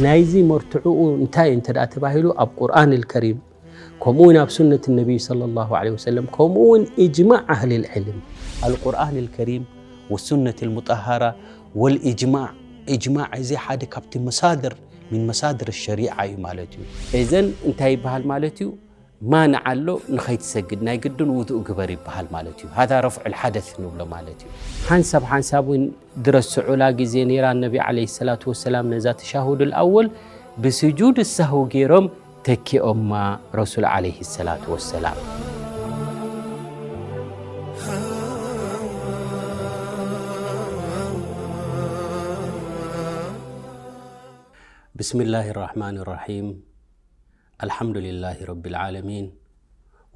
ናይዚ መርትዕኡ እንታይ እንተ ደኣ ተባሂሉ፣ ኣብ ቁርኣን ኣልከሪም፣ ከምኡ እውን ኣብ ሱነት ነቢይ ሰለላሁ ዐለይሂ ወሰለም፣ ከምኡ እውን ኢጅማዕ ኣህሊል ዕልም። ኣልቁርኣን ኣልከሪም ወሱነት ኣልሙጠሃራ ወልኢጅማዕ። ኢጅማዕ እዚ ሓደ ካብቲ መሳድር፣ ሚን መሳድር ሸሪዓ እዩ ማለት እዩ። እዘን እንታይ ይበሃል ማለት እዩ? ማንዓ ኣሎ፣ ንኸይትሰግድ ናይ ግድን ውዱእ ግበር ይበሃል ማለት እዩ። ሃዛ ረፍዑል ሓደስ ንብሎ ማለት እዩ። ሓንሳብ ሓንሳብ እውን ድረስዑላ ግዜ ነይራ፣ ነቢ ዓለይሂ ሰላቱ ወሰላም ነዛ ተሻሁዱል ኣወል ብስጁድ ሳሁ ገይሮም ተኪኦማ ረሱል ዓለይሂ ሰላቱ ወሰላም። ብስሚላሂ ራሕማኒ ራሒም። ኣልሓምዱሊላሂ ረቢል ዓለሚን።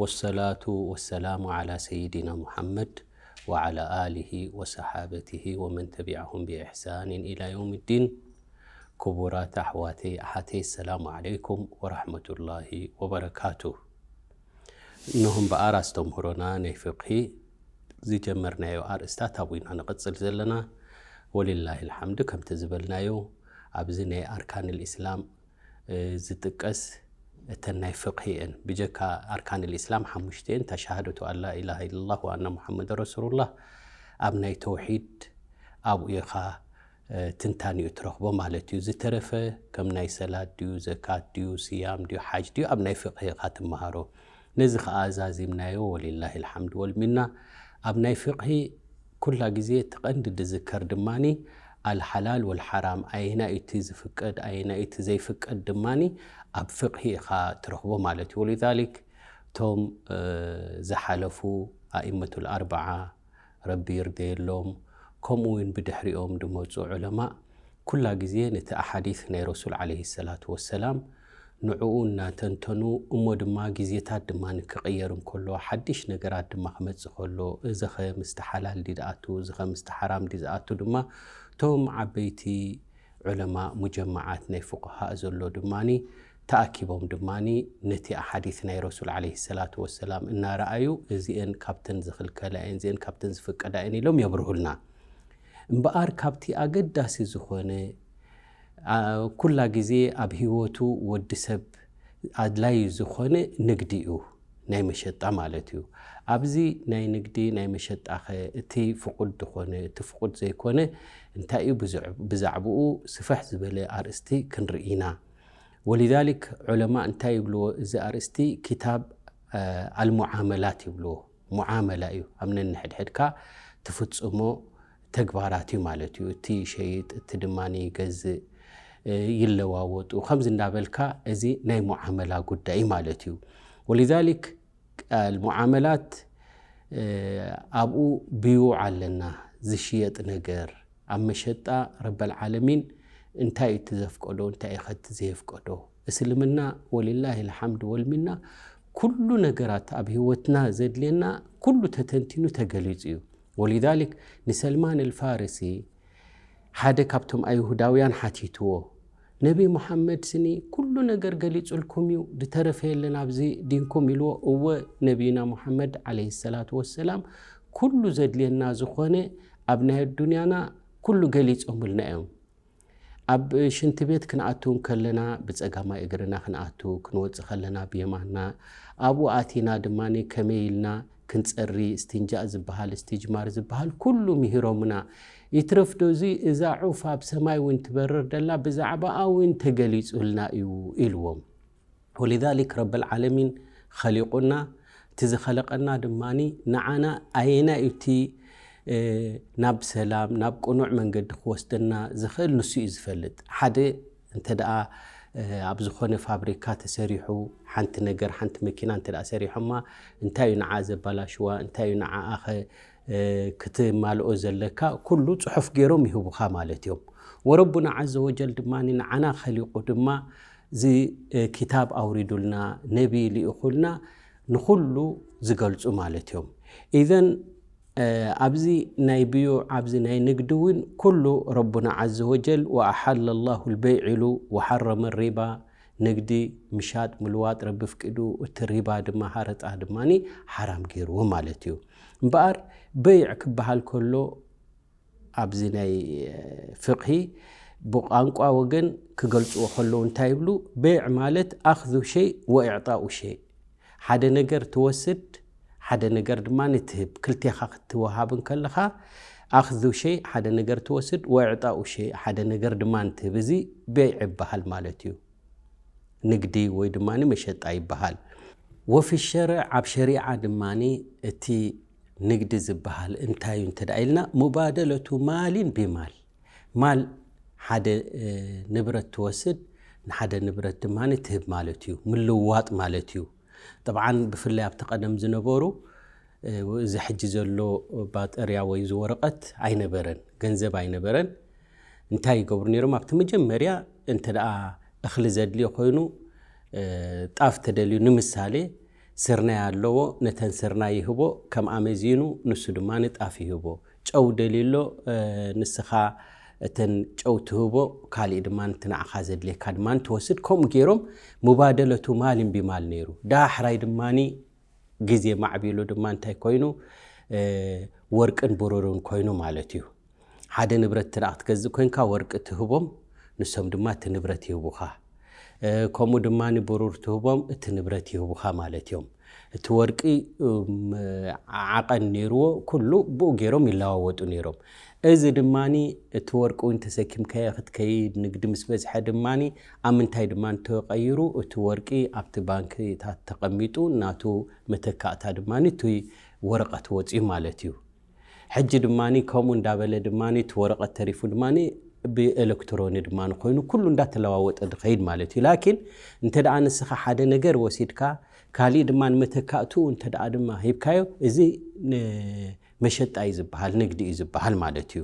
ወሰላቱ ወሰላሙ ዓላ ሰይዲና ሙሓመድ ወዓላ ኣሊሂ ወሰሓበቲሂ ወመን ተቢዐሁም ብኢሕሳኒን ኢላ የውሚዲን። ክቡራት ኣሕዋተይ ኣሓተይ፣ ኣሰላሙ ዓለይኩም ወራሕመቱላሂ ወበረካቱ። እነሆ እምበኣር ኣስተምህሮና ናይ ፍቅሂ ዝጀመርናዮ ኣርእስታት ኣብኡ ኢና ንቕጽል ዘለና። ወሊላሂ ልሓምድ፣ ከምቲ ዝበልናዮ ኣብዚ ናይ ኣርካን ልእስላም እ፣ ዝጥቀስ እተን ናይ ፍቅሂ እየን። ብጀካ ኣርካን ልእስላም ሓሙሽተ እየን፣ ተሻሃደቱ ኣን ላ ኢላሃ ኢለላህ ወኣና ሙሓመድ ረሱሉላህ፣ ኣብ ናይ ተውሒድ ኣብኡ ኢኻ እ፣ ትንታኒኡ ትረኽቦ ማለት እዩ። ዝተረፈ ከም ናይ ሰላት ድዩ፣ ዘካት ድዩ፣ ስያም ድዩ፣ ሓጅ ድዩ፣ ኣብ ናይ ፍቅሂ ኢኻ ትመሃሮ። ነዚ ኸኣ ኣዛዚምናዮ ወሊላሂ ልሓምድ ወልሚና። ኣብ ናይ ፍቅሂ ኩላ ግዜ እቲ ቀንዲ ድዝከር ድማኒ ኣልሓላል ወልሓራም፣ ኣየናይ እቲ ዝፍቀድ ኣየናይ እቲ ዘይፍቀድ ድማኒ ኣብ ፍቅሂ ኢኻ ትረኽቦ ማለት እዩ። ወሊዛሊክ እቶም እ፣ ዝሓለፉ ኣኢመቱል ኣርበዓ ረቢ ይርደየሎም፣ ከምኡ እውን ብድሕሪኦም ድመፁ ዑለማእ ኩላ ግዜ ነቲ ኣሓዲስ ናይ ረሱል ዓለይሂ ሰላቱ ወሰላም ንዕኡ እናተንተኑ፣ እሞ ድማ ግዜታት ድማ ንክቕየር እንከሎ፣ ሓድሽ ነገራት ድማ ክመጽእ ከሎ፣ እዚ ኸ ምስቲ ሓላል ድዩ ዝኣቱ፣ እዚ ኸ ምስቲ ሓራም ድዩ ዝኣቱ ድማ፣ እቶም ዓበይቲ ዑለማ ሙጀመዓት ናይ ፉቅሃእ ዘሎ ድማኒ ተኣኪቦም ድማኒ ነቲ ኣሓዲስ ናይ ረሱል ዓለይሂ ሰላቱ ወሰላም እናረኣዩ፣ እዚኤን ካብተን ዝኽልከላ እየን፣ እዚኤን ካብተን ዝፍቀዳ እየን ኢሎም የብርሁልና። እምበኣር ካብቲ ኣገዳሲ ዝኾነ፣ ኣ፣ ኩላ ግዜ ኣብ ህይወቱ ወዲ ሰብ ኣድላዩ ዝኾነ ንግዲ እዩ፣ ናይ መሸጣ ማለት እዩ። ኣብዚ ናይ ንግዲ ናይ መሸጣኸ እቲ ፍቁድ ዝኾነ፣ እቲ ፍቁድ ዘይኮነ እንታይ እዩ? ብዝዕ-፣ ብዛዕብኡ ስፍሕ ዝበለ ኣርእስቲ ክንርኢ ኢና። ወሊዛሊክ ዑለማ እንታይ ይብልዎ? እዚ ኣርእስቲ ኪታብ፣ እ፣ ኣልሙዓመላት ይብልዎ። ሙዓመላ እዩ። ኣብ ነንሕድሕድካ ትፍጽሞ ተግባራት እዩ ማለት እዩ። እቲ ይሸይጥ፣ እቲ ድማ ይገዝእ፣ እ፣ ይለዋወጡ። ከምዚ እንዳበልካ እዚ ናይ ሙዓመላ ጉዳይ ማለት እዩ። ወሊዛሊክ ኣልሙዓመላት፣ እ፣ ኣብኡ ብዩዕ ኣለና፣ ዝሽየጥ ነገር። ኣብ መሸጣ ረበል ዓለሚን እንታይ እዩ እቲ ዘፍቀዶ፣ እንታይ እዩ ከ እቲ ዘየፍቀዶ? እስልምና ወሊላሂ ልሓምድ ወልሚና ኩሉ ነገራት ኣብ ህይወትና ዘድልየና ኩሉ ተተንቲኑ ተገሊጹ እዩ። ወሊዛሊክ ንሰልማን ኣልፋርሲ ሓደ ካብቶም ኣይሁዳውያን ሓቲትዎ፣ ነቢ ሙሓመድ ስኒ ኩሉ ነገር ገሊጹልኩም እዩ፣ ዝተረፈ የለን ኣብዚ ዲንኩም ኢልዎ። እወ፣ ነቢና ሙሓመድ ዓለይሂ ሰላቱ ወሰላም ኩሉ ዘድልየና ዝኾነ ኣብ ናይ ኣዱንያና ኩሉ ገሊጾምልና እዮም። ኣብ ሽንቲ ቤት ክንኣቱ ከለና ብጸጋማይ እግርና ክንኣቱ፣ ክንወጽእ ከለና ብየማንና፣ ኣብኡ ኣቲና ድማ ከመይ ኢልና ክንጸሪ፣ እስትንጃእ ዝበሃል፣ እስትጅማር ዝበሃል ኩሉ ምሂሮምና። ይትረፍ ዶ እዚ፣ እዛ ዑፍ ኣብ ሰማይ እውን ትበርር ደላ ብዛዕባኣ እውን ተገሊጹልና እዩ ኢልዎም። ወሊዛሊክ ረበል ዓለሚን ኸሊቁና፣ እቲ ዝኸለቀና ድማኒ ንዓና ኣየናይ እዩ እቲ፣ እ፣ ናብ ሰላም፣ ናብ ቅኑዕ መንገዲ ክወስደና ዝኽእል ንሱ እዩ ዝፈልጥ። ሓደ እንተ ደኣ፣ እ፣ ኣብ ዝኾነ ፋብሪካ ተሰሪሑ፣ ሓንቲ ነገር፣ ሓንቲ መኪና እንተ ደኣ ሰሪሖማ፣ እንታይ እዩ ንዓ ዘባላሽዋ፣ እንታይ እዩ ንዓኣኸ፣ እ፣ ክትማልኦ ዘለካ፣ ኩሉ ጽሑፍ ገይሮም ይህቡኻ ማለት እዮም። ወረቡና ዓዘ ወጀል ድማ ንዓና ኸሊቁ ድማ እዚ፣ እ፣ ኪታብ ኣውሪዱልና፣ ነቢ ልኢኹልና፣ ንኹሉ ዝገልጹ ማለት እዮም። ኢዘን፣ እ፣ ኣብዚ ናይ ብዩዕ፣ ኣብዚ ናይ ንግዲ እውን ኩሉ ረቡና ዓዘ ወጀል ወኣሓለ ላሁ ልበይዕ ኢሉ፣ ወሓረመ ሪባ፣ ንግዲ ምሻጥ ምልዋጥ ረቢ ፍቂዱ፣ እቲ ሪባ ድማ ሃረጣ ድማኒ ሓራም ገይርዎ ማለት እዩ። እምበኣር በይዕ ክበሃል ከሎ ኣብዚ ናይ ፍቕሂ ብቋንቋ ወገን ክገልጽዎ ከለዉ እንታይ ይብሉ? በይዕ ማለት ኣኽዙ ሸይ ወኢዕጣኡ ሸይ። ሓደ ነገር ትወስድ፣ ሓደ ነገር ድማ ንትህብ። ክልቴኻ ክትወሃብ እንከለኻ ኣኽዙ ሸይ ሓደ ነገር ትወስድ፣ ወኢዕጣኡ ሸይ ሓደ ነገር ድማ ንትህብ። እዚ በይዕ ይበሃል ማለት እዩ። ንግዲ ወይ ድማ መሸጣ ይበሃል። ወፊ ሸርዕ ኣብ ሸሪዓ ድማ እቲ ንግዲ ዝበሃል እንታይ እዩ እንተ ደኣ ኢልና ሙባደለቱ ማሊን ቢማል። ማል ሓደ ንብረት ትወስድ ንሓደ ንብረት ድማ ትህብ ማለት እዩ። ምልውዋጥ ማለት እዩ። ጠብዓን ብፍላይ ኣብቲ ቀደም ዝነበሩ እዚ ሕጂ ዘሎ ባጠርያ ወይ እዚ ወረቐት ኣይነበረን፣ ገንዘብ ኣይነበረን። እንታይ ይገብሩ ነይሮም? ኣብቲ መጀመርያ እንተ ደኣ እኽሊ ዘድልዮ ኮይኑ ጣፍ ተደልዩ ንምሳሌ ስርናይ ኣለዎ፣ ነተን ስርናይ ይህቦ፣ ከም ኣመዚኑ ንሱ ድማ ንጣፍ ይህቦ። ጨው ደልዩ ኣሎ፣ ንስኻ እተን ጨው ትህቦ፣ ካሊእ ድማ እቲ ንዓኻ ዘድልየካ ድማ ትወስድ። ከምኡ ገይሮም ሙባደለቱ ማልን ቢማል ነይሩ። ዳሕራይ ድማ ግዜ ማዕቢሉ ድማ እንታይ ኮይኑ? ወርቅን ብሩርን ኮይኑ ማለት እዩ። ሓደ ንብረት ትዳ ክትገዝእ ኮይንካ ወርቂ ትህቦም፣ ንሶም ድማ እቲ ንብረት ይህቡኻ። ከምኡ ድማ ብሩር ትህቦም፣ እቲ ንብረት ይህቡኻ ማለት እዮም። እቲ ወርቂ ዓቐን ነይርዎ፣ ኩሉ ብኡ ገይሮም ይለዋወጡ ነይሮም። እዚ ድማ እቲ ወርቂ እውን ተሰኪምካዮ ክትከይድ፣ ንግዲ ምስ በዝሐ ድማ ኣብ ምንታይ ድማ ተቐይሩ፣ እቲ ወርቂ ኣብቲ ባንክታት ተቐሚጡ ናቱ መተካእታ ድማ እቲ ወረቐት ወፅዩ ማለት እዩ። ሕጂ ድማ ከምኡ እንዳበለ ድማ እቲ ወረቐት ተሪፉ ድማ ብኤሌክትሮኒ ድማ ኮይኑ ኩሉ እንዳተለዋወጠ ዝኸይድ ማለት እዩ። ላኪን እንተ ደኣ ንስኻ ሓደ ነገር ወሲድካ ካሊእ ድማ ንመተካእትኡ እንተ ደኣ ድማ ሂብካዮ፣ እዚ መሸጣ እዩ ዝበሃል፣ ንግዲ እዩ ዝበሃል ማለት እዩ።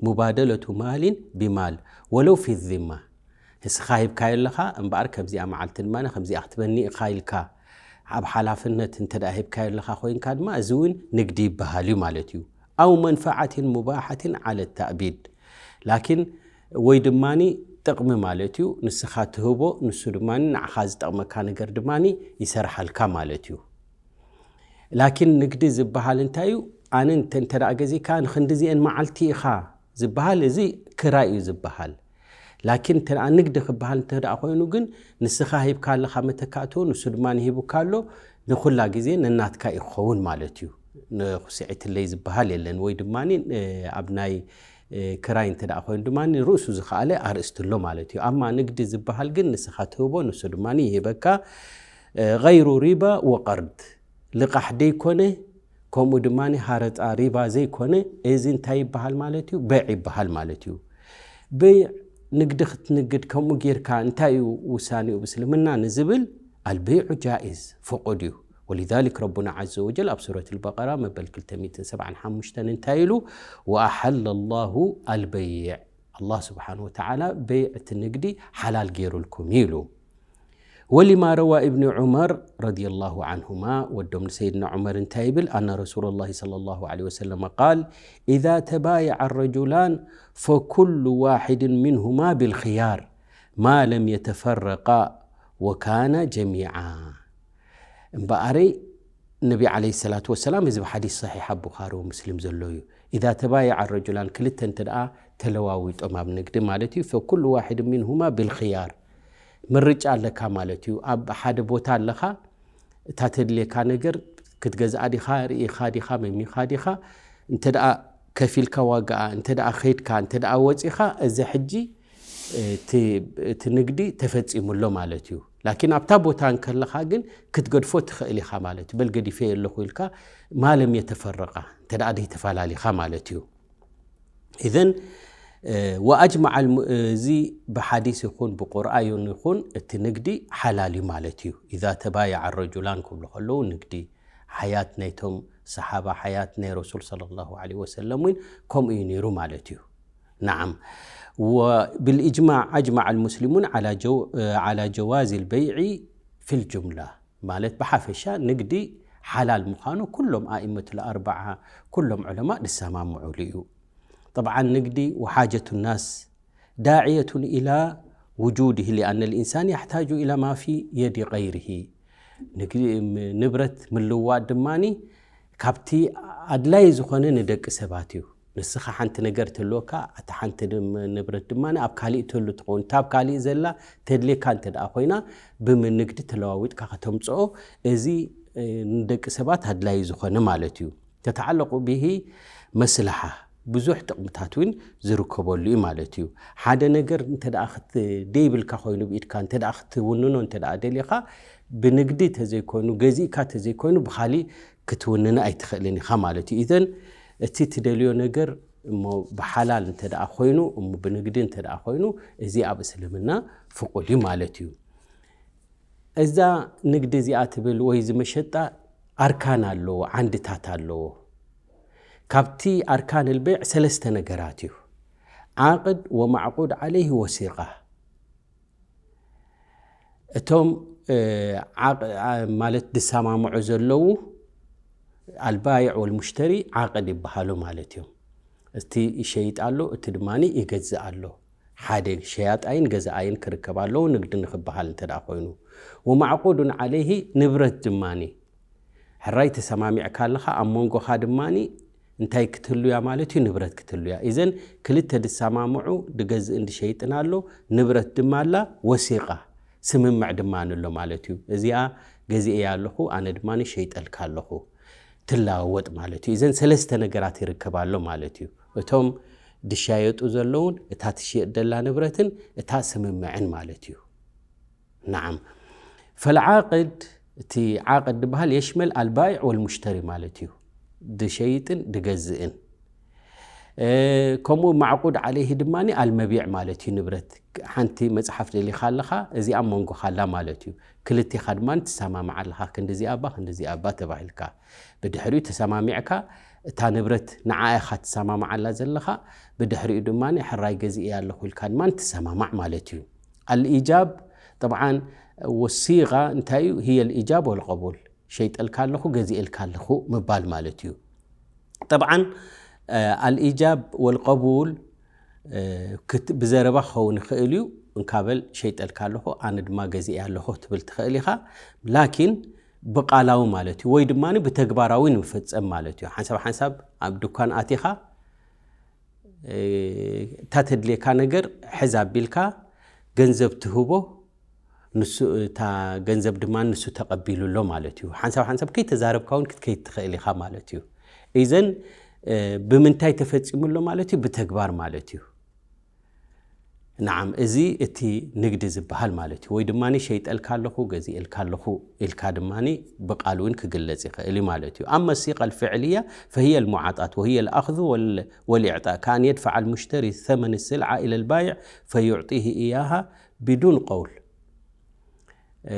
ሙባደለቱ ማሊን ቢማል ወለው ፊ ዚማ። ንስኻ ሂብካዮ ኣለኻ እምበኣር ከምዚኣ መዓልቲ ድማ ከምዚኣ ክትበኒ ኢኻ ኢልካ ኣብ ሓላፍነት እንተ ደኣ ሂብካዮ ኣለኻ ኮይንካ ድማ እዚ እውን ንግዲ ይበሃል እዩ ማለት እዩ። ኣው መንፈዓትን ሙባሓትን ዓለ ተእቢድ። ላኪን ወይ ድማ ጥቕሚ ማለት እዩ። ንስኻ ትህቦ፣ ንሱ ድማ ንዓኻ ዝጠቕመካ ነገር ድማ ይሰርሓልካ ማለት እዩ። ላኪን ንግዲ ዝበሃል እንታይ እዩ? ኣነ እንተ እንተ ደኣ ገዚእካ ንኽንድዚኤን መዓልቲ ኢኻ ዝበሃል፣ እዚ ክራይ እዩ ዝበሃል። ላኪን እንተ ደኣ ንግዲ ክበሃል እንተ ደኣ ኮይኑ ግን ንስኻ ሂብካ ኣለኻ መተካእትኡ፣ ንሱ ድማ ሂቡካ ኣሎ፣ ንኹላ ግዜ ነናትካ እዩ ክኸውን ማለት እዩ። ንኹስዒትለይ ዝበሃል የለን። ወይ ድማ ኣብ ናይ ክራይ እንተ ደኣ ኮይኑ ድማ ርእሱ ዝኸኣለ ኣርእስቲ ኣሎ ማለት እዩ። ኣማ ንግዲ ዝበሃል ግን ንስኻ ትህቦ፣ ንሱ ድማ ይህበካ። ገይሩ ሪባ ወቀርድ፣ ልቓሕ ደይኮነ፣ ከምኡ ድማ ሃረጣ ሪባ ዘይኮነ፣ እዚ እንታይ ይበሃል ማለት እዩ? በይዕ ይበሃል ማለት እዩ። በይዕ ንግዲ ክትንግድ ከምኡ ጌርካ እንታይ እዩ ውሳኔኡ ብእስልምና ንዝብል ኣልበይዑ ጃኢዝ፣ ፍቑድ እዩ። ወሊዛሊክ ረቡና ዐዘ ወጀል ኣብ ሱረት ኣልበቀራ መበል ክልተ ሚእትን ሰብዓን ሓሙሽተን እንታይ ኢሉ? ወኣሐለ ላሁ ኣልበይዕ፣ ኣላህ ስብሓን ወተዓላ በይዕ እቲ ንግዲ ሓላል ገይሩልኩም እዩ ኢሉ። ወሊማ ረዋ ኢብኒ ዑመር ረዲየላሁ ዐንሁማ፣ ወዶም ንሰይድና ዑመር እንታይ ይብል? ኣነ ረሱሉላሂ ሰለላሁ ዐለይሂ ወሰለመ ቃል፣ ኢዛ ተባየዐ ረጁላን ፈኩሉ ዋሒድን ሚንሁማ ቢልኽያር ማ ለም የተፈረቃ ወካና ጀሚዓ። እምበኣረይ ነቢ ዐለይሂ ሰላቱ ወሰላም፣ እዚ ብሓዲስ ሰሒሕ ኣብ ቡኻሪ ወሙስሊም ዘሎ እዩ። ኢዛ ተባየዐ ረጁላን፣ ክልተ እንተ ደኣ ተለዋዊጦም ኣብ ንግዲ ማለት እዩ፣ ፈኩሉ ዋሒድ ሚንሁማ ቢልኽያር፣ ምርጫ ኣለካ ማለት እዩ። ኣብ ሓደ ቦታ ኣለኻ፣ እታ ተድልየካ ነገር ክትገዝኣ ዲኻ፣ ርኢኻ ዲኻ፣ መሚኻ ዲኻ፣ እንተ ደኣ ከፊልካ ዋጋኣ፣ እንተ ደኣ ኸይድካ፣ እንተ ደኣ ወጺኻ፣ እዚ ሕጂ እቲ፣ እቲ ንግዲ ተፈጺሙ ኣሎ ማለት እዩ። ላኪን ኣብታ ቦታ እንከለኻ ግን ክትገድፎ ትኽእል ኢኻ ማለት እዩ። በል ገዲፈ ኣለኹ ኢልካ፣ ማለም የተፈረቃ፣ እንተ ደኣ ደይተፈላለኻ ማለት እዩ። ኢዘን፣ እ፣ ወኣጅመዐ ኣልሙ-፣ እዚ ብሓዲስ ይኹን ብቁርኣን ይኹን እቲ ንግዲ ሓላል እዩ ማለት እዩ። ኢዛ ተባየዐ ረጁላን ክብሉ ከለዉ ንግዲ ሓያት ናይቶም ሰሓባ፣ ሓያት ናይ ረሱል ሰለላሁ ዐለይሂ ወሰለም እውን ከምኡ እዩ ነይሩ ማለት እዩ። ነዓም። ወብልእጅማዕ ኣጅመዐ ኣልሙስሊሙን ዐላ ጀው-፣ ዐላ ጀዋዚ ኣልበይዒ ፊል ጁምላ፣ ማለት ብሓፈሻ ንግዲ ሓላል ምዃኑ ኩሎም ኣኢመቱል ኣርበዓ፣ ኩሎም ዑለማእ ዝሰማምዑሉ እዩ። ጠብዓን ንግዲ ወሓጀቱ ናስ ዳዕየቱን ኢላ ውጁድህ ሊኣነ ልኢንሳን ያሕታጁ ኢላ ማ ፊ የዲ ገይርሂ። ንግ-፣ ንብረት ምልውዋጥ ድማኒ ካብቲ ኣድላይ ዝኾነ ንደቂ ሰባት እዩ። ንስኻ ሓንቲ ነገር ተልወካ፣ እታ ሓንቲ ድም-፣ ንብረት ድማ ኣብ ካሊእ ተሉ ትኸውን። እታ ኣብ ካሊእ ዘላ ተድሌካ እንተ ደኣ ኮይና፣ ብምንግዲ ተለዋዊጥካ ከተምጽኦ፣ እዚ፣ እ፣ ንደቂ ሰባት ኣድላዪ ዝኾነ ማለት እዩ። ተተዓለቁ ብሂ መስልሓ፣ ብዙሕ ጥቕምታት እውን ዝርከበሉ እዩ ማለት እዩ። ሓደ ነገር እንተ ደኣ ክት-፣ ደይብልካ ኮይኑ ብኢድካ እንተ ደኣ ክትውንኖ እንተ ደኣ ደሊኻ፣ ብንግዲ ተዘይኮይኑ፣ ገዚእካ ተዘይኮይኑ፣ ብኻሊእ ክትውንን ኣይትኽእልን ኢኻ ማለት እዩ። ኢዘን እቲ ትደልዮ ነገር እሞ ብሓላል እንተ ደኣ ኮይኑ፣ እሞ ብንግዲ እንተ ደኣ ኮይኑ፣ እዚ ኣብ እስልምና ፍቁድ እዩ ማለት እዩ። እዛ ንግዲ እዚኣ ትብል ወይ እዚ መሸጣ ኣርካን ኣለዎ፣ ዓንድታት ኣለዎ። ካብቲ ኣርካን ልበይዕ ሰለስተ ነገራት እዩ። ዓቕድ ወማዕቁድ ዓለይህ ወሲቓ። እቶም፣ እ፣ ዓቕ-፣ ኣ-፣ ማለት ዝሰማምዑ ዘለዉ ኣልባይዕ ወልሙሽተሪ ዓቕድ ይበሃሉ ማለት እዮም። እቲ ይሸይጥ ኣሎ፣ እቲ ድማ ይገዝእ ኣሎ። ሓደ ሸያጣይን ገዛኣይን ክርከብ ኣለዎ፣ ንግዲ ንክበሃል እንተ ደኣ ኮይኑ። ወማዕቁዱን ዓለይሂ ንብረት ድማኒ፣ ሕራይ ተሰማሚዕካ ኣለኻ፣ ኣብ መንጎኻ ድማኒ እንታይ ክትህሉ እያ ማለት እዩ? ንብረት ክትህሉ እያ። ኢዘን ክልተ ድሰማምዑ፣ ድገዝእን ድሸይጥን ኣሎ፣ ንብረት ድማ ኣላ፣ ወሲቓ፣ ስምምዕ ድማ ኣሎ ማለት እዩ። እዚኣ ገዚኤያ ኣለኹ፣ ኣነ ድማ ሸይጠልካ ኣለኹ፣ ትለዋወጥ ማለት እዩ። እዘን ሰለስተ ነገራት ይርከባ ኣሎ ማለት እዩ። እቶም ድሻየጡ ዘለውን፣ እታ ትሽየጥ ደላ ንብረትን፣ እታ ስምምዕን ማለት እዩ። ናዓም። ፈልዓቅድ፣ እቲ ዓቅድ ድበሃል የሽመል ኣልባይዕ ወልሙሽተሪ ማለት እዩ። ድሸይጥን ድገዝእን። እ፣ ከምኡ ማዕቁድ ዓለይሂ ድማ ኣልመቢዕ ማለት እዩ። ንብረት ሓንቲ መጽሓፍ ደሊኻ ኣለኻ፣ እዚኣ ኣብ መንጎኻ ኣላ ማለት እዩ። ክልቴኻ ድማ ትሰማማዕ ኣለኻ፣ ክንዲዚኣ እባ፣ ክንዲዚኣ እባ ተባሂልካ። ብድሕሪኡ ተሰማሚዕካ፣ እታ ንብረት ንዓ ኢኻ ትሰማማዓላ ዘለኻ፣ ብድሕሪኡ ድማ ሕራይ ገዚእያ ኣለኹ ኢልካ ድማ ትሰማማዕ ማለት እዩ። ኣልኢጃብ፣ ጠብዓን፣ ወሲጋ እንታይ እዩ? ህየ ልኢጃብ ወልቀቡል። ሸይጠልካ ኣለኹ፣ ገዚኤልካ ኣለኹ ምባል ማለት እዩ። ጠብዓን፣ እ፣ ኣልኢጃብ ወልቀቡል፣ እ፣ ክት-፣ ብዘረባ ክኸውን ይኽእል እዩ። እንካበል ሸይጠልካ ኣለኹ፣ ኣነ ድማ ገዚኤ ኣለኹ ትብል ትኽእል ኢኻ። ላኪን ብቃላዊ ማለት እዩ፣ ወይ ድማ ብተግባራዊ ንምፈጸም ማለት እዩ። ሓንሳብ ሓንሳብ ኣብ ድኳን ኣቲኻ፣ እ፣ እታ ተድልየካ ነገር ሕዝ ኣቢልካ ገንዘብ ትህቦ፣ ንሱ፣ እታ ገንዘብ ድማ ንሱ ተቐቢሉ ኣሎ ማለት እዩ። ሓንሳብ ሓንሳብ ከይተዛረብካ እውን ክትከይድ ትኽእል ኢኻ ማለት እዩ። ኢዘን፣ እ፣ ብምንታይ ተፈጺሙ ኣሎ ማለት እዩ? ብተግባር ማለት እዩ። ነዓም፣ እዚ እቲ ንግዲ ዝበሃል ማለት እዩ። ወይ ድማ ሸይጠልካ ኣለኹ፣ ገዚኤልካ ኣለኹ ኢልካ ድማ ብቃል እውን ክግለጽ ይኽእል እዩ ማለት እዩ። ኣመ ሲቃ ልፍዕልያ ፈህየ ልሙዓጣት ወህየ ልኣኽዙ ወል-፣ ወልኢዕጣእ፣ ከኣን የድፈዓ ልሙሽተሪ ሰመን ስልዓ ኢለ ልባይዕ ፈዩዕጢህ ኢያሃ ቢዱን ቀውል። እ፣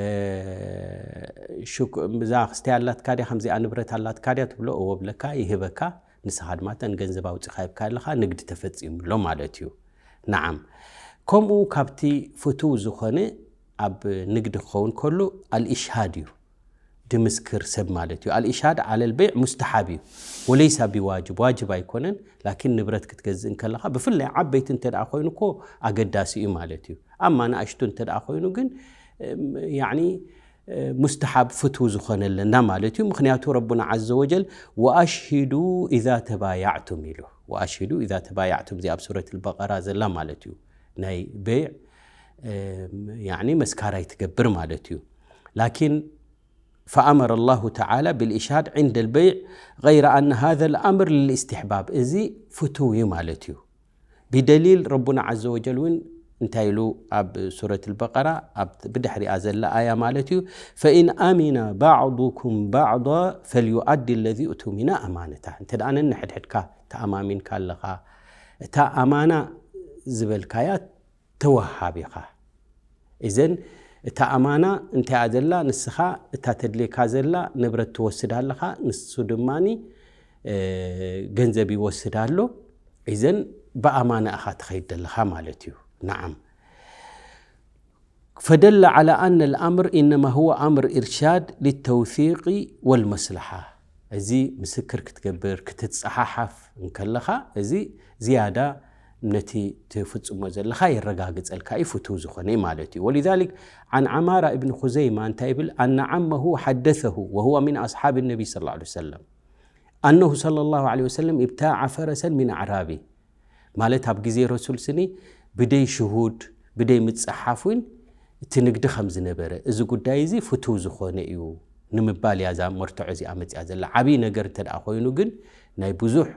ሽኩ-፣ እዛ ክስታይ ኣላትካ ድያ፣ ከምዚኣ ንብረት ኣላትካ ድያ ትብሎ፣ እወ ብለካ፣ ይህበካ፣ ንስኻ ድማ እተን ገንዘብ ኣውጺኻ ሂብካ ኣለኻ፣ ንግዲ ተፈጺሙ ኣሎ ማለት እዩ። ነዓም። ከምኡ ካብቲ ፍቱው ዝኾነ ኣብ ንግዲ ክኸውን ከሎ ኣልኢሽሃድ እዩ። ድምስክር ሰብ ማለት እዩ። ኣልኢሽሃድ ዓለል በይዕ ሙስተሓብ እዩ። ወለይሳ ቢዋጅብ፣ ዋጅብ ኣይኮነን፣ ላኪን ንብረት ክትገዝእ እንከለኻ፣ ብፍላይ ዓበይቲ እንተ ደኣ ኮይኑ እኮ ኣገዳሲ እዩ ማለት እዩ። ኣማ ንኣሽቱ እንተ ደኣ ኮይኑ ግን፣ እም፣ ያዕኒ፣ እ፣ ሙስተሓብ ፍትው ዝኾነ ኣለና ማለት እዩ። ምኽንያቱ ረቡና ዓዘ ወጀል፣ "ወኣሽሂዱ ኢዛ ተባያዕቱም" ኢሉ። "ወኣሽሂዱ ኢዛ ተባያዕቱም" እዚኣ ኣብ ሱረት ኣልበቀራ ዘላ ማለት እዩ። ናይ በይዕ፣ እም፣ ያዕኒ መስካራይ ትገብር ማለት እዩ። ላኪን ፈኣመረ ኣላሁ ተዓላ ብልኢሽሃድ ዕንደ ልበይዕ ገይረ ኣነ ሃዘ ልኣምር ልልእስትሕባብ፣ እዚ ፍትው እዩ ማለት እዩ። ብደሊል ረቡና ዓዘ ወጀል እውን እንታይ ኢሉ ኣብ ሱረት ኣልበቀራ ኣብ ብድሕሪኣ ዘላ ኣያ ማለት እዩ፣ ፈኢን ኣሚነ ባዕዱኩም ባዕዳ ፈልዩኣዲ ለዚ እቱሚነ ኣማነታ። እንተ ደኣ ነንሕድሕድካ ተኣማሚንካ ኣለኻ፣ እታ ኣማና ዝበልካያ ተወሃብ ኢኻ። እዘን እታ ኣማና እንታይ እያ ዘላ? ንስኻ እታ ተድልየካ ዘላ ንብረት ትወስድ ኣለኻ፣ ንሱ ድማኒ፣ እ፣ ገንዘብ ይወስድ ኣሎ። እዘን ብኣማና ኢኻ ትኸይድ ዘለኻ ማለት እዩ። ነዓም። ፈደለ ዓላ ኣነ ልኣምር ኢነማ ሁወ ኣምር ኢርሻድ ሊተውሲቂ ወልመስልሓ። እዚ ምስክር ክትገብር፣ ክትጸሓሓፍ እንከለኻ፣ እዚ ዝያዳ ነቲ ትፍጽሞ ዘለኻ የረጋግጸልካ እዩ፣ ፍቱው ዝኾነ እዩ ማለት እዩ። ወሊዛሊክ፣ ዓን ዓማራ እብን ኹዘይማ እንታይ ይብል? ኣነ ዓመሁ ሓደሰሁ ወሁወ ሚን ኣስሓብ ነቢ ሰለላሁ ዐለይሂ ወሰለም። أنه صلى الله عليه وسلم ابتاع فرسا من أعرابي ማለት ኣብ ግዜ ረሱል ስኒ ብደይ ሽሁድ ብደይ ምጽሓፍ እውን እቲ ንግዲ ከም ዝነበረ፣ እዚ ጉዳይ እዚ ፍቱው ዝኾነ እዩ ንምባል እያ እዛ መርትዖ እዚኣ መጽያ ዘላ። ዓብዪ ነገር እንተ ደኣ ኮይኑ ግን ናይ ብዙሕ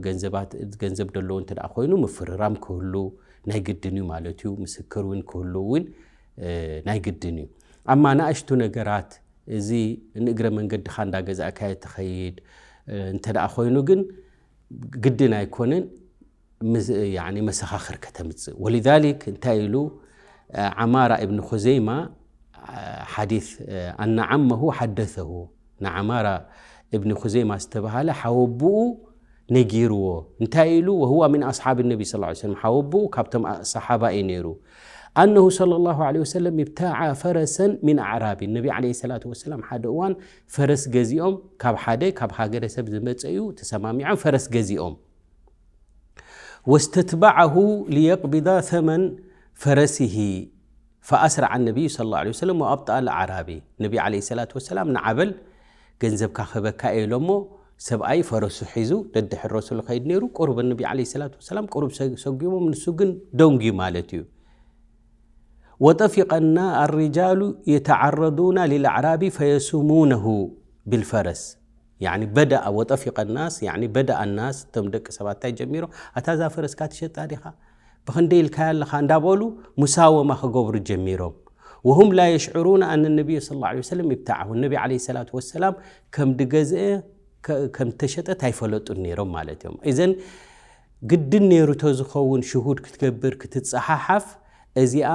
ገንዘባት ገንዘብ ደለዎ እንተ ደኣ ኮይኑ ምፍርራም ክህሉ ናይ ግድን እዩ ማለት እዩ። ምስክር እውን ክህሉ እውን ናይ ግድን እዩ። ኣማ ንኣሽቱ ነገራት እዚ ንእግረ መንገድኻ እንዳገዛእካዮ ትኸይድ እንተ ደኣ ኮይኑ ግን ግድን ኣይኮነን። መሰኻኽር ከተምፅእ። ولذلك እንታይ ኢሉ ዓማራ እብኒ ኹዘይማ ሓዲስ ኣነ ዓመሁ ሓደሰሁ ንዓማራ እብኒ ኹዘይማ ዝተባሃለ ሓወብኡ ነጊርዎ እንታይ ኢሉ وهو من أصحاب النبي صلى الله عليه وسلم ሓወብኡ ካብቶም ሰሓባ እዩ ነይሩ أنه صلى الله عليه وسلم ابتاع فرسا من أعراب ነቢ عليه الصلاة والسلام ሓደ እዋን ፈረስ ገዚኦም ካብ ሓደ ካብ ሃገረሰብ ዝመፀ እዩ ተሰማሚዖም ፈረስ ገዚኦም واستتبعه ليقبض ثمن فرسه فأسرع النبي صلى الله عليه وسلم وأبطأ الأعرابي ነቢ عليه الصلاة والسلام ንዓበል ገንዘብካ ክህበካ እየ ኢሎሞ ሰብኣይ ፈረሱ ሒዙ ደድሕር ረሱል ኸይድ ነይሩ ቁሩብ ነቢ عليه الصلاة والسلام ቁሩብ ሰጉሞም ንሱ ግን ደንጉዩ ማለት እዩ وطفق الرجال يتعرضون للأعرابي فيسومونه بالفرس بدأ وطفق الناس بدأ الناس እቶም ደቂ ሰባት እንታይ ጀሚሮም ኣታ እዛ ፈረስካ ትሸጣ ዲኻ ብኽንደይ ኢልካያ ኣለኻ እንዳበሉ ሙሳወማ ክገብሩ ጀሚሮም وهم لا يشعرون أن النبي صلى الله عليه وسلم ابتاعه ነቢ عليه الصلاة والسلام ከም ድገዝአ ከም ተሸጠት ኣይፈለጡን ነይሮም ማለት እዮም እዘን ግድን ነይሩ ተዝኸውን ሽሁድ ክትገብር ክትፀሓሓፍ እዚኣ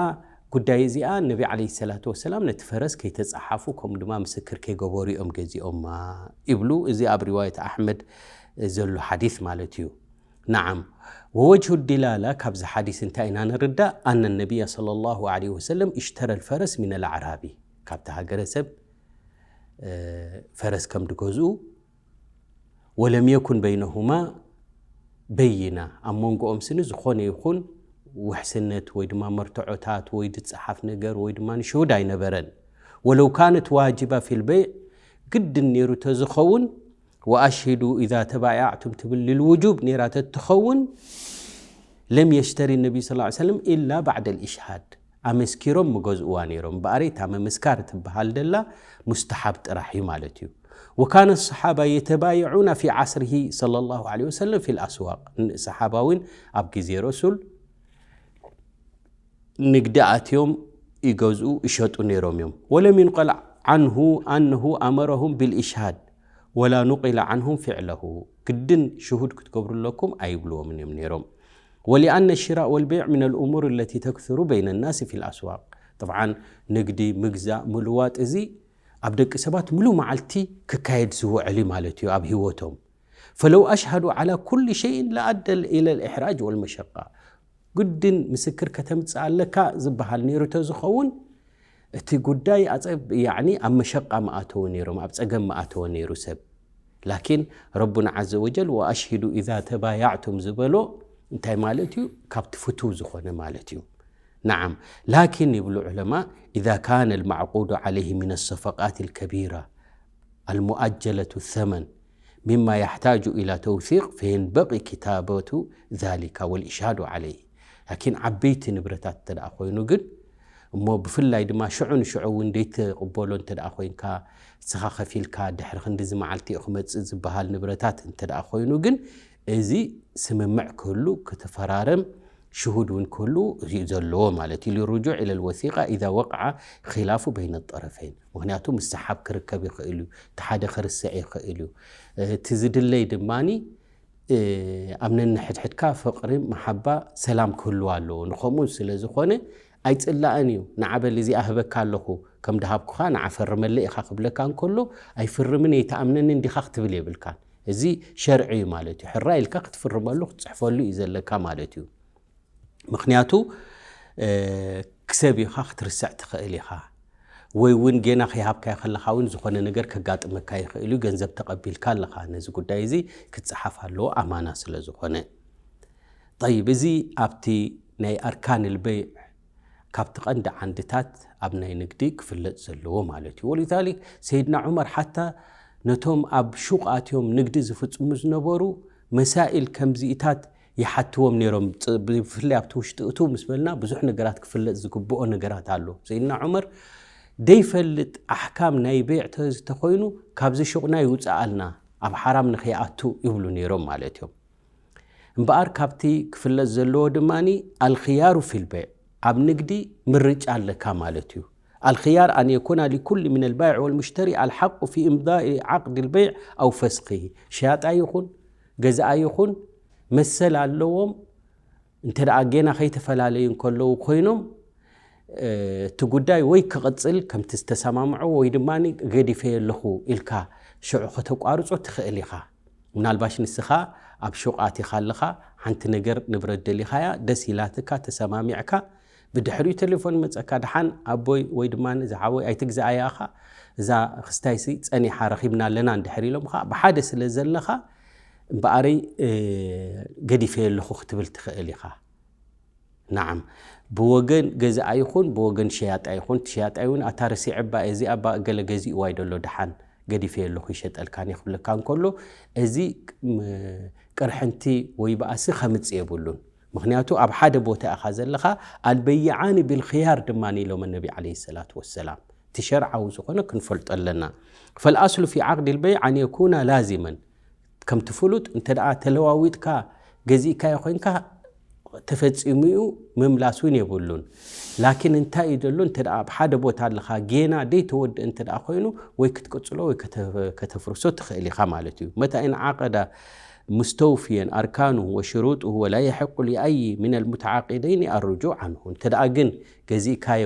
ጉዳይ እዚኣ ነቢ عليه الصلاة والسلام ነቲ ፈረስ ከይተፀሓፉ ከምኡ ድማ ምስክር ከይገበሩ እዮም ገዚኦማ ይብሉ እዚ ኣብ ሪዋየት ኣሕመድ ዘሎ ሓዲስ ማለት እዩ نعم ووجه الدلالة ካብዚ ሓዲስ እንታይ ኢና ንርዳእ أن النبي صلى الله عليه وسلم اشترى الفرس من الأعرابي ካብቲ ሃገረ ሰብ ፈረስ ከም ድገዝኡ ولم يكن بينهما بينة ኣብ መንጎኦም ስኒ ዝኾነ ይኹን ውሕስነት ወይ ድማ መርትዖታት ወይ ድፀሓፍ ነገር ወይ ድማ ንሽሁድ ኣይነበረን ولو كانت واجبة في البيع ግድን ነይሩ ተዝኸውን وأشهدوا إذا تبايعتم ትብል للوجوب ነይራ ተትኸውን لم يشتري النبي صلى الله عليه وسلم إلا بعد الإشهاد ኣመስኪሮም ምገዝእዋ ነይሮም እምበኣር እታ ምምስካር ትበሃል ደላ ሙስተሓብ ጥራሕ እዩ ማለት እዩ وكان الصحابة يتبايعون في عصره صلى الله عليه وسلم في الأسواق ሰሓባ እውን ኣብ ግዜ ረሱል ንግዲ ኣትዮም ይገዝኡ ይሸጡ ነይሮም እዮም ولم ينقل عنه أنه أمرهم بالإشهاد ولا نقل عنهم فعله ግድን ሽሁድ ክትገብሩ ኣለኩም ኣይብልዎም እዮም ነይሮም ولأن الشراء والبيع من الأمور التي تكثر بين الناس في الأسواق طبعا ንግዲ ምግዛእ ምልዋጥ እዚ ኣብ ደቂ ሰባት ሙሉ መዓልቲ ክካየድ ዝውዕል እዩ ማለት እዩ ኣብ ህይወቶም فلو أشهدوا على كل شيء لأدى إلى الإحراج والمشقة ግድን ምስክር ከተምፅእ ኣለካ ዝበሃል ነይሩ ተዝኸውን እቲ ጉዳይ ኣብ መሸቃ ምኣተወ ነይሮም ኣብ ፀገም ምኣተወ ነይሩ ሰብ ላኪን ረቡና عز وجل وأشهدوا إذا تبايعتم ዝበሎ እንታይ ማለት እዩ ካብቲ ፍትው ዝኾነ ማለት እዩ نعم لكن ይብሉ ዑለማ إذا كان المعقود عليه من الصفقات الكبيرة المؤجلة الثمن مما يحتاج إلى توثيق فينبغي كتابة ذلك والإشهاد عليه لكن ዓበይቲ ንብረታት እንተ ኮይኑ ግን እሞ ብፍላይ ድማ ሽዑ ንሽዑ እውን ደይትቕበሎ እንተ ኮይንካ እስኻ ከፊልካ ድሕሪ ክንድዚ መዓልቲ እዩ ክመፅእ ዝበሃል ንብረታት እንተ ኮይኑ ግን እዚ ስምምዕ ክህሉ ክትፈራረም ሽሁድ እውን ክህሉ እዩ ዘለዎ ማለት እዩ للرجوع إلى الوثيقة إذا وقع خلاف بين الطرفين ምክንያቱ ምስሓብ ክርከብ ይኽእል እዩ እቲ ሓደ ክርስዕ ይኽእል እዩ እቲ ዝድለይ ድማ ኣብ ነንሕድሕድካ ፍቕሪ መሓባ ሰላም ክህልዋ ኣለዎ ንኸምኡ ስለ ዝኾነ ኣይፅላእን እዩ ንዓበል እዚኣ ህበካ ኣለኹ ከም ድሃብኩኻ ንዓ ፈርመለ ኢኻ ክብለካ እንከሎ ኣይፍርምን እየ ተኣምነኒ እንዲኻ ክትብል የብልካን እዚ ሸርዒ እዩ ማለት እዩ ሕራ ኢልካ ክትፍርመሉ ክትፅሕፈሉ እዩ ዘለካ ማለት እዩ ምኽንያቱ ክሰብ ኢኻ ክትርስዕ ትኽእል ኢኻ ወይ እውን ጌና ከይሃብካዮ ከለኻ እውን ዝኾነ ነገር ከጋጥመካ ይኽእል እዩ ገንዘብ ተቐቢልካ ኣለኻ ነዚ ጉዳይ እዚ ክትፀሓፍ ኣለዎ ኣማና ስለ ዝኾነ طيب እዚ ኣብቲ ናይ ኣርካን ልበይዕ ካብቲ ቀንዲ ዓንድታት ኣብ ናይ ንግዲ ክፍለጥ ዘለዎ ማለት እዩ ولذلك سيدنا عمر حتى ነቶም ኣብ ሹቕ ኣትዮም ንግዲ ዝፍጽሙ ዝነበሩ መሳኢል ከምዚኢታት ይሓትዎም ነይሮም። ብፍላይ ኣብቲ ውሽጢ እቱ ምስ በልና ብዙሕ ነገራት ክፍለጥ ዝግብኦ ነገራት ኣሎ። ሰይድና ዑመር ደይፈልጥ ኣሕካም ናይ ቤዕ ተዝተኾይኑ ካብዚ ሹቕና ይውፅኣልና፣ ኣብ ሓራም ንኸይኣቱ ይብሉ ነይሮም ማለት እዮም። እምበኣር ካብቲ ክፍለጥ ዘለዎ ድማ ኣልክያሩ ፊል በይዕ፣ ኣብ ንግዲ ምርጫ ኣለካ ማለት እዩ። ኣልክያር ኣን የኩና ሊኩል ምን ኣልባይዕ ወልሙሽተሪ ኣልሓቁ ፊ እምዳኢ ዓቅድ ልበይዕ ኣው ፈስኺ። ሸያጣ ይኹን ገዛኣ ይኹን መሰል ኣለዎም። እንተ ደኣ ጌና ከይተፈላለዩ እንከለዉ ኮይኖም እቲ ጉዳይ ወይ ክቕጽል ከምቲ ዝተሰማምዖ ወይ ድማ ገዲፈዮ ኣለኹ ኢልካ ሽዑ ከተቋርጾ ትኽእል ኢኻ። ምናልባሽ ንስኻ ኣብ ሹቕ ኣቲኻ ኣለኻ፣ ሓንቲ ነገር ንብረት ደሊኻያ፣ ደስ ኢላትካ፣ ተሰማሚዕካ፣ ብድሕሪኡ ቴሌፎን መጸካ፣ ደሓን ኣቦይ ወይ ድማ ዝሓወይ ኣይትግዛኣያ ኢኻ፣ እዛ ክስታይሲ ጸኒሓ ረኺብና ኣለና እንድሕር ኢሎምኻ፣ ብሓደ ስለ ዘለኻ እምበኣረይ ገዲፈዮ ኣለኹ ክትብል ትኽእል ኢኻ። ናዓም፣ ብወገን ገዛኣ ይኹን ብወገን ሸያጣ ይኹን፣ እቲ ሸያጣይ እውን ኣታ ረሲዐባ እዚኣ እባ እገለ ገዚእዋ እዩ ደሎ፣ ደሓን ገዲፈዮ ኣለኹ ይሸጠልካን እየ ክብለካ እንከሎ፣ እዚ ቅርሕንቲ ወይ ባእሲ ከምጽእ የብሉን። ምኽንያቱ ኣብ ሓደ ቦታ ኢኻ ዘለኻ። ኣልበይዓኒ ቢልኽያር ድማ ኢሎም ነቢ ዓለይሂ ሰላቱ ወሰላም። እቲ ሸርዓዊ ዝኾነ ክንፈልጦ ኣለና። ፈልኣስሉ ፊ ዓቅድ ልበይዕ ኣን የኩና ላዚመን፣ ከምቲ ፍሉጥ እንተ ደኣ ተለዋዊጥካ ገዚእካዮ ኮይንካ ተፈጺሙ እዩ፣ ምምላስ እውን የብሉን። ላኪን እንታይ እዩ ዘሎ? እንተ ደኣ ኣብ ሓደ ቦታ ኣለኻ ጌና ደይተወድእ እንተ ደኣ ኮይኑ ወይ ክትቅጽሎ ወይ ከተፍርሶ ትኽእል ኢኻ ማለት እዩ። መታ ኢን ዓቀዳ ሙስተውፍየን ኣርካኑ ወሽሩጡ ወላ የሕቁ ሊኣይ ምን ኣልሙተዓቂደይን ኣርጁዕ ዓንሁ። እንተ ደኣ ግን ገዚእካዮ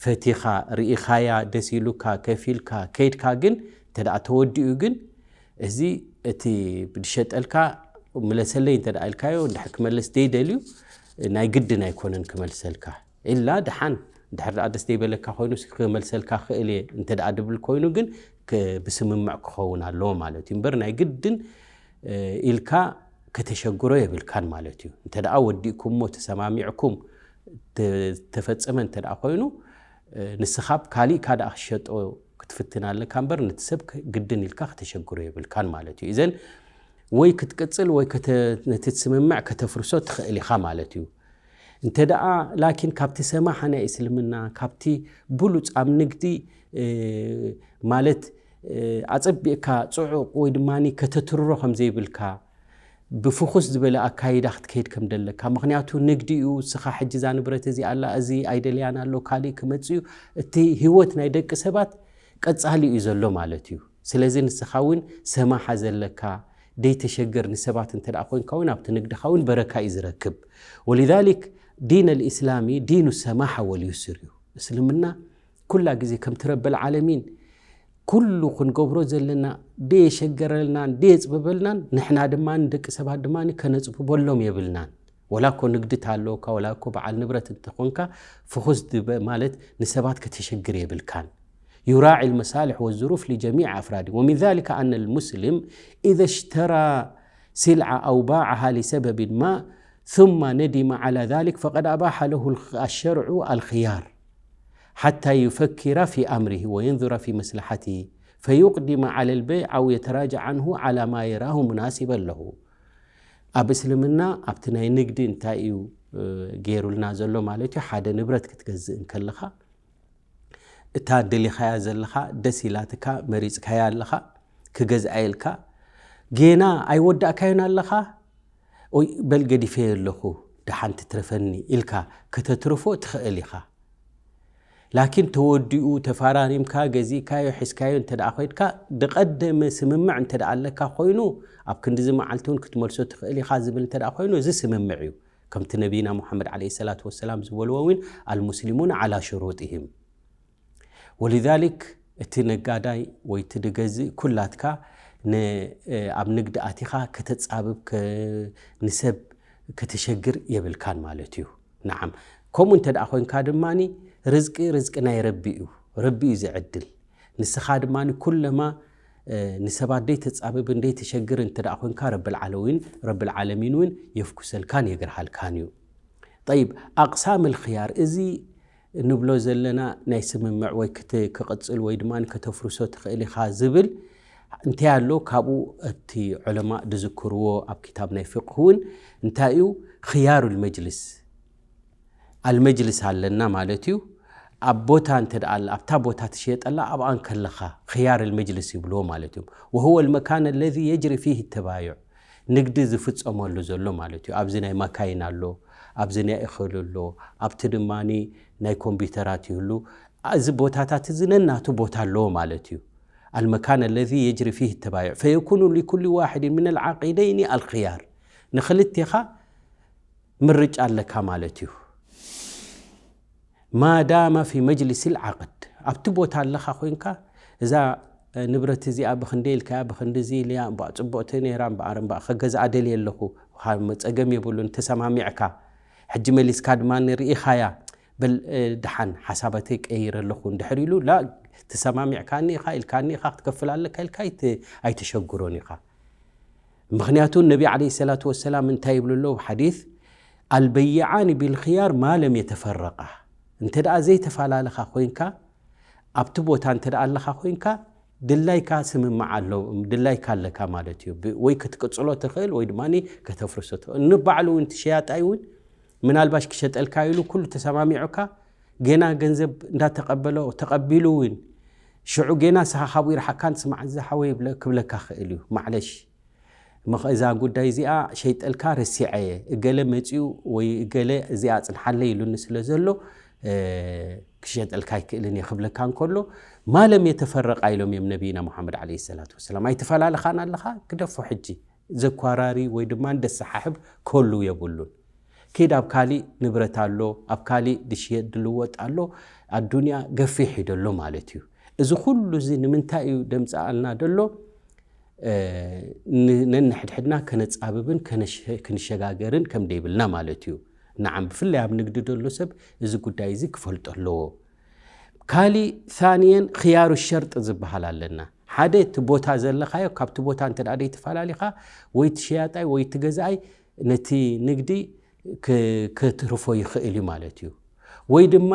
ፈቲኻ ርኢኻያ ደስ ኢሉካ ከፊልካ ከይድካ ግን እንተ ደኣ ተወዲኡ ግን እዚ እቲ ብድሸጠልካ ምለሰለይ እንተ ደኣ ኢልካዮ እንድሕር ክመልስ ደይደልዩ ናይ ግድን ኣይኮነን ክመልሰልካ። ኢላ ደሓን እንድሕር ደኣ ደስ ደይበለካ ኮይኑ ክመልሰልካ ክእል እየ እንተ ደኣ ድብል ኮይኑ ግን ብስምምዕ ክኸውን ኣለዎ ማለት እዩ። እምበር ናይ ግድን ኢልካ ከተሸግሮ የብልካን ማለት እዩ። እንተ ደኣ ወዲእኩሞ ተሰማሚዕኩም ተፈጸመ እንተ ደኣ ኮይኑ ንስኻ ካሊእካ ደኣ ክሸጦ ክትፍትን ኣለካ እምበር ነቲ ሰብ ግድን ኢልካ ከተሸግሮ የብልካን ማለት እዩ። እዘን ወይ ክትቅጽል ወይ ነቲ ትስምምዕ ከተፍርሶ ትኽእል ኢኻ ማለት እዩ። እንተ ደኣ ላኪን ካብቲ ሰማሓ ናይ እስልምና ካብቲ ብሉጽ ኣብ ንግዲ ማለት ኣጸቢቕካ ጽዑቕ ወይ ድማ ከተትርሮ ከም ዘይብልካ ብፍኹስ ዝበለ ኣካይዳ ክትከይድ ከም ደለካ። ምኽንያቱ ንግዲ እዩ። እስኻ ሕጂ እዛ ንብረት እዚኣ ኣላ፣ እዚ ኣይደልያን ኣሎ፣ ካሊእ ክመጽእ እዩ። እቲ ህይወት ናይ ደቂ ሰባት ቀጻሊ እዩ ዘሎ ማለት እዩ። ስለዚ ንስኻ እውን ሰማሓ ዘለካ ደይተሸገር ንሰባት እንተ ደኣ ኮይንካ እውን ኣብቲ ንግድኻ እውን በረካ እዩ ዝረክብ። ወሊዛሊክ ዲን ኣልኢስላሚ ዲኑ ሰማሓ ወልዩስር እዩ። እስልምና ኩላ ግዜ ከምቲ ረብል ዓለሚን ኩሉ ክንገብሮ ዘለና ደየሸገረልናን ደየጽብበልናን ንሕና ድማ ንደቂ ሰባት ድማ ከነጽብበሎም የብልናን። ወላ እኮ ንግዲ ታለወካ ወላ እኮ በዓል ንብረት እንተኾንካ ፍኹስ ድበ ማለት ንሰባት ከተሸግር የብልካን። يراعي المصالح والظروف لجميع أفراد ومن ذلك أن المسلم إذا اشترى سلعة أو باعها لسبب ما ثم ندم على ذلك فقد أباح له الخ- الشرع الخيار حتى يفكر في أمره وينظر في مصلحته فيقدم على البيع أو يتراجع عنه على ما يراه مناسبا له. ኣብ እስልምና ኣብቲ ናይ ንግዲ እንታይ እዩ ገይሩልና ዘሎ ማለት እዩ? ሓደ ንብረት ክትገዝእ እንከለኻ እታ ደሊኻያ ዘለኻ ደስ ኢላትካ መሪጽካያ ኣለኻ ክገዝኣ ኢልካ ጌና ኣይወዳእካዮን ኣለኻ። ኦይ በል ገዲፈዮ ኣለኹ ደሓን ትትረፈኒ ኢልካ ከተትርፎ ትኽእል ኢኻ። ላኪን ተወዲኡ ተፋራሪምካ ገዚእካዮ ሒዝካዮ እንተ ደኣ ኮይድካ ድቐደመ ስምምዕ እንተ ደኣ ኣለካ ኮይኑ ኣብ ክንዲዚ መዓልቲ እውን ክትመልሶ ትኽእል ኢኻ ዝብል እንተ ደኣ ኮይኑ እዚ ስምምዕ እዩ። ከምቲ ነቢና ሙሓመድ ዓለይሂ ሰላቱ ወሰላም ዝበልዎ እውን ኣልሙስሊሙን ዓላ ሽሩጢህም ወሊዛሊክ እቲ ነጋዳይ ወይ እቲ ድገዝእ ኩላትካ ኣብ ንግዲ ኣቲኻ ከተጻብብ ንሰብ ከተሸግር የብልካን ማለት እዩ። ንዓም ከምኡ እንተ ደኣ ኮይንካ ድማ ርዝቂ ርዝቂ ናይ ረቢ እዩ። ረቢ እዩ ዝዕድል። ንስኻ ድማ ኩለማ ንሰባት ደይተጻብብን ደይተሸግር እንተ ደኣ ኮይንካ ረብል ዓለዊን ረብል ዓለሚን እውን የፍኩሰልካን የግርሃልካን እዩ። ጠይብ ኣቕሳም ልክያር እዚ ንብሎ ዘለና ናይ ስምምዕ ወይ ክቕጽል ወይ ድማ ከተፍርሶ ትኽእል ኢኻ ዝብል እንታይ ኣሎ ካብኡ እቲ ዑለማ ዝዝክርዎ ኣብ ክታብ ናይ ፍቅህ እውን እንታይ እዩ? ክያሩ ልመጅልስ ኣልመጅልስ ኣለና ማለት እዩ። ኣብ ቦታ እንተ ደኣ ኣላ ኣብታ ቦታ ትሽየጠላ ኣብኣ እንከለኻ ክያር ልመጅልስ ይብልዎ ማለት እዩ። وهو المكان الذي يجري فيه التبايع ንግዲ ዝፍጸመሉ ዘሎ ማለት እዩ። ኣብዚ ናይ ማካይን ኣሎ፣ ኣብዚ ናይ እኽል ኣሎ፣ ኣብቲ ድማ ናይ ኮምፒውተራት ይህሉ። እዚ ቦታታት እዚ ነናቱ ቦታ ኣለዎ ማለት እዩ። المكان الذي يجري فيه التبايع فيكون لكل واحد من العاقدين الخيار ንክልቴኻ ምርጫ ኣለካ ማለት እዩ። ما دام في مجلس العقد ኣብቲ ቦታ ኣለኻ ኮይንካ እዛ ንብረት እዚኣ ብክንደይ ኢልካያ ብክንድዚ ኢልያ እምበኣ ፅቡቕቲ ነይራ እምበኣር እምበኣ ከገዝኣ ደልየ ኣለኹ ፀገም የብሉን ተሰማሚዕካ ሕጂ መሊስካ ድማ ንርኢኻያ በል ደሓን ሓሳባተይ ቀይረ ኣለኹ እንድሕር ኢሉ ላ ተሰማሚዕካኒ ኢኻ ኢልካኒ ኢኻ ክትከፍል ኣለካ ኢልካ ኣይተሸግሮን ኢኻ ምኽንያቱ ነቢ ዓለይሂ ሰላቱ ወሰላም እንታይ ይብሉ ኣለዉ ሓዲስ ኣልበይዓኒ ቢልኽያር ማ ለም የተፈረቃ እንተ ደኣ ዘይተፈላለኻ ኮይንካ ኣብቲ ቦታ እንተ ደኣ ኣለኻ ኮይንካ ድላይካ ስምምዕ ኣሎ ድላይካ ኣለካ ማለት እዩ ወይ ክትቅጽሎ ትኽእል ወይ ድማ ከተፍርሶ ትኽእል ንባዕሉ እውን ትሸያጣይ እውን ምናልባሽ ክሸጠልካ ኢሉ ኩሉ ተሰማሚዑካ ገና ገንዘብ እንዳተቀበሎ ተቀቢሉ እውን ሽዑ ገና ንስኻ ካብኡ ይርሓካን ስማዕ ዝሓወይ ክብለካ ክእል እዩ ማዕለሽ እዛ ጉዳይ እዚኣ ሸይጠልካ ረሲዐየ እገለ መፂኡ ወይ እገለ እዚኣ ፅንሓለ ኢሉኒ ስለ ዘሎ ክሸጠልካ ኣይክእልን እየ ክብለካ እንከሎ ማለም የተፈረቃ ኢሎም እዮም ነቢይና ሙሓመድ ዓለይሂ ሰላቱ ወሰላም ኣይተፈላለኻን ኣለኻ ግደፎ ሕጂ ዘኳራሪ ወይ ድማ ደሰሓሕብ ከሉ የብሉን ኪድ ኣብ ካሊእ ንብረት ኣሎ ኣብ ካሊእ ድሽየጥ ድልወጥ ኣሎ ኣዱንያ ገፊሕ እዩ ደሎ ማለት እዩ እዚ ኩሉ እዚ ንምንታይ እዩ ደምፀኣልና ደሎ ነንሕድሕድና ከነፃብብን ክንሸጋገርን ከም ደይብልና ማለት እዩ ንዓም ብፍላይ ኣብ ንግዲ ደሎ ሰብ እዚ ጉዳይ እዚ ክፈልጦ ኣለዎ ካሊእ ثانيا خيار الشرط ዝበሃል ኣለና ሓደ እቲ ቦታ ዘለኻዮ ካብቲ ቦታ እንተ ደኣ ደይተፈላለኻ ወይ እቲ ሸያጣይ ወይ እቲ ገዛኣይ ነቲ ንግዲ ክትርፎ ይኽእል እዩ ማለት እዩ ወይ ድማ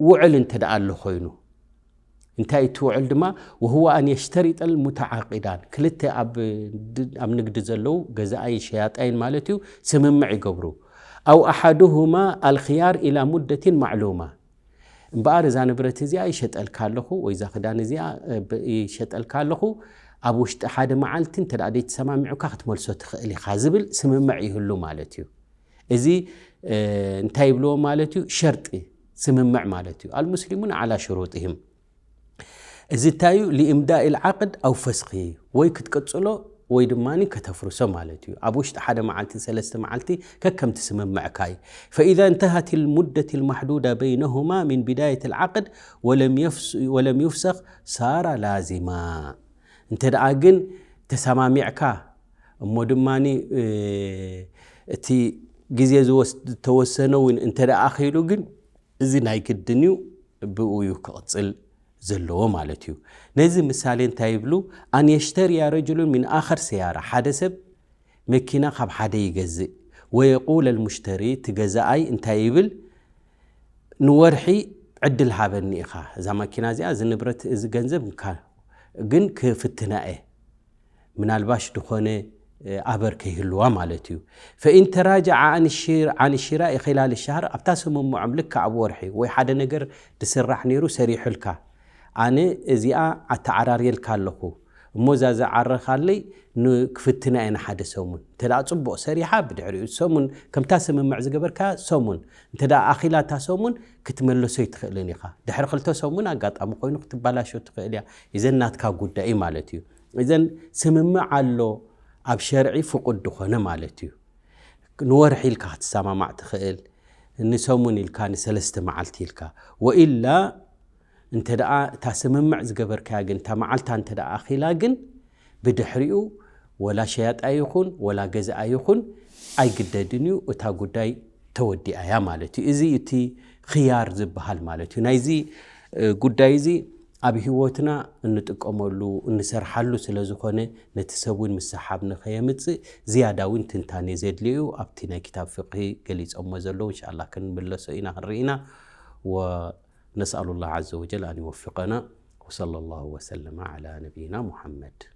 ውዕል እንተ ደኣ ኣሎ ኮይኑ እንታይ እቲ ውዕል ድማ وهو أن يشترط المتعاقدان ክልተ ኣብ ንግዲ ዘለዉ ገዛኣይ ሸያጣይን ማለት እዩ ስምምዕ ይገብሩ أو أحدهما الخيار إلى مدة معلومة እምበኣር እዛ ንብረት እዚኣ ይሸጠልካ ኣለኹ ወይ እዛ ክዳን እዚኣ ይሸጠልካ ኣለኹ ኣብ ውሽጢ ሓደ መዓልቲ እንተ ደኣ ደይተሰማሚዑካ ክትመልሶ ትኽእል ኢኻ ዝብል ስምምዕ ይህሉ ማለት እዩ እዚ እንታይ ይብልዎ ማለት እዩ ሸርጢ ስምምዕ ማለት እዩ المسلمون على شروطهم እዚ እንታይ እዩ لإمضاء العقد أو فسخه ወይ ክትቅጽሎ ወይ ድማ ከተፍርሶ ማለት እዩ ኣብ ውሽጢ ሓደ መዓልቲ ሰለስተ መዓልቲ ከከምቲ ስምምዕካ እዩ فإذا انتهت المدة المحدودة بينهما من بداية العقد ولم يفسخ صار لازما እንተ ደኣ ግን ተሰማሚዕካ እሞ ድማ እቲ ግዜ ዝተወሰነ እውን እንተ ደኣ ኣኺሉ ግን እዚ ናይ ግድን እዩ ብኡ እዩ ክቕፅል ዘለዎ ማለት እዩ ነዚ ምሳሌ እንታይ ይብሉ ኣን የሽተርያ ረጅሉን ምን ኣኸር ሰያራ ሓደ ሰብ መኪና ካብ ሓደ ይገዝእ ወየቁል ኣልሙሽተሪ እቲ ገዛኣይ እንታይ ይብል ንወርሒ ዕድል ሃበኒ ኢኻ እዛ መኪና እዚኣ እዚ ንብረት እዚ ገንዘብ ግን ክፍትና እየ ምናልባሽ ዝኾነ ኣበር ከይህልዋ ማለት እዩ ፈኢን ተራጃዓ ዓን ሽራኢ ኺላል ሻህር ኣብታ ስምምዖም ልክዕ ኣብ ወርሒ ወይ ሓደ ነገር ድስራሕ ነይሩ ሰሪሑልካ ኣነ እዚኣ ኣተዓራርየልካ ኣለኹ እሞ እዛ ዝዓረኻለይ ክፍትና እየ ንሓደ ሰሙን እንተ ጽቡቕ ሰሪሓ ብድሕሪኡ ሰሙን ከምታ ስምምዕ ዝገበርካ ሰሙን እንተ ኣኺላታ ሰሙን ክትመለሶ ይትኽእልን ኢኻ ድሕሪ ክልተ ሰሙን ኣጋጣሚ ኮይኑ ክትበላሾ ትኽእል እያ እዘን ናትካ ጉዳይ ማለት እዩ እዘን ስምምዕ ኣሎ ኣብ ሸርዒ ፍቁድ ዝኾነ ማለት እዩ ንወርሒ ኢልካ ክትሰማማዕ ትኽእል ንሰሙን ኢልካ ንሰለስተ መዓልቲ ኢልካ ወኢላ እንተ ደኣ እታ ስምምዕ ዝገበርካያ ግን እታ መዓልታ እንተ ደኣ ኣኺላ ግን ብድሕሪኡ ወላ ሸያጣ ይኹን ወላ ገዛኣ ይኹን ኣይግደድን እዩ እታ ጉዳይ ተወዲኣያ ማለት እዩ እዚ እቲ ክያር ዝበሃል ማለት እዩ ናይዚ ጉዳይ እዚ ኣብ ህይወትና እንጥቀመሉ እንሰርሓሉ ስለ ዝኾነ ነቲ ሰብ እውን ምስሓብ ንኸየምፅእ ዝያዳ እውን ትንታኔ ዘድልዩ ኣብቲ ናይ ክታብ ፍቅሂ ገሊፆሞ ዘለዉ እንሻላ ክንምለሶ ኢና ክንርኢና ونسأل الله عز وجل أن يوفقنا وصلى الله وسلم على نبينا محمد